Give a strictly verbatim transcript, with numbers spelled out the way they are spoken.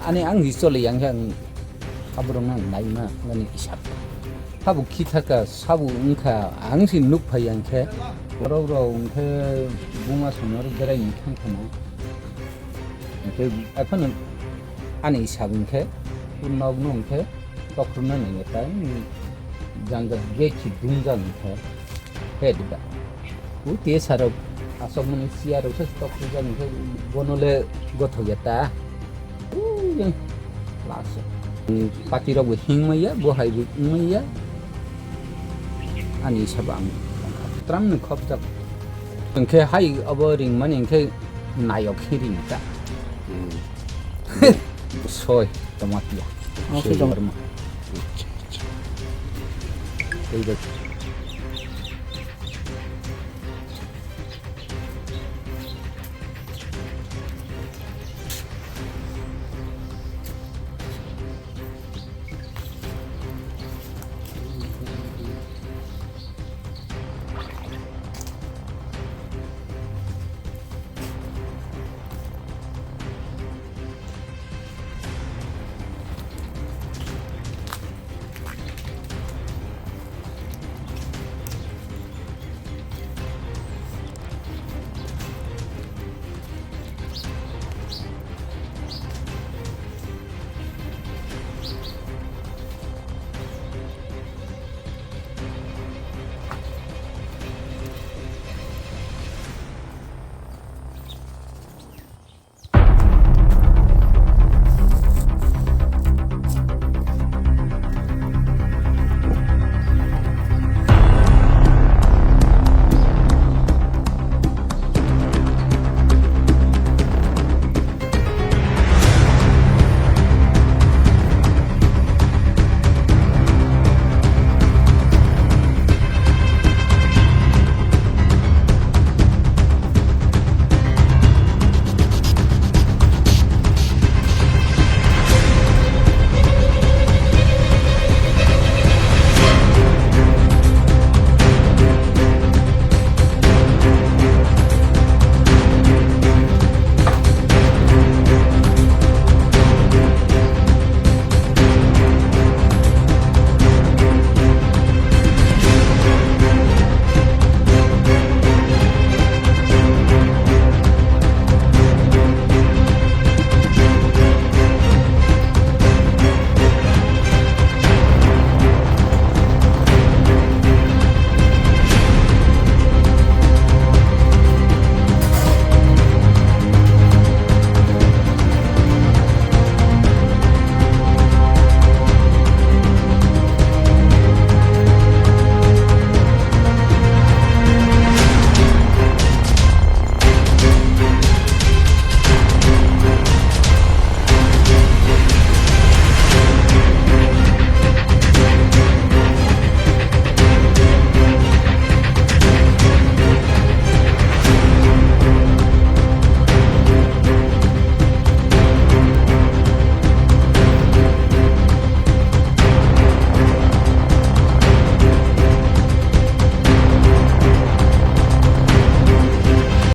Ani ang hi choli yang khe ang aborok nang naima nani isap. Habo khi thaka sabo wngkha ang si nuk phai yang khe. Borok rok wngkhe buma songno berai ni thang khana. Hingkhe ephano ani isap wngkhe nok no hingkhe tokrwna nangya ta jang jang gate si dungjak hingkhe. He dida. U te sarok asok mani siya rok se tok puja ni khe bono le gothok ya ta. U yang laso. Pati rok bo hing maya, bo hai bo hing maya. Ani sabo ang tram ni khop jak. Hingkhe hai abo ring mani hingkhe nayok hi ring ta. Soi tomatia. Oh, soi soi tomatia. Tei bai.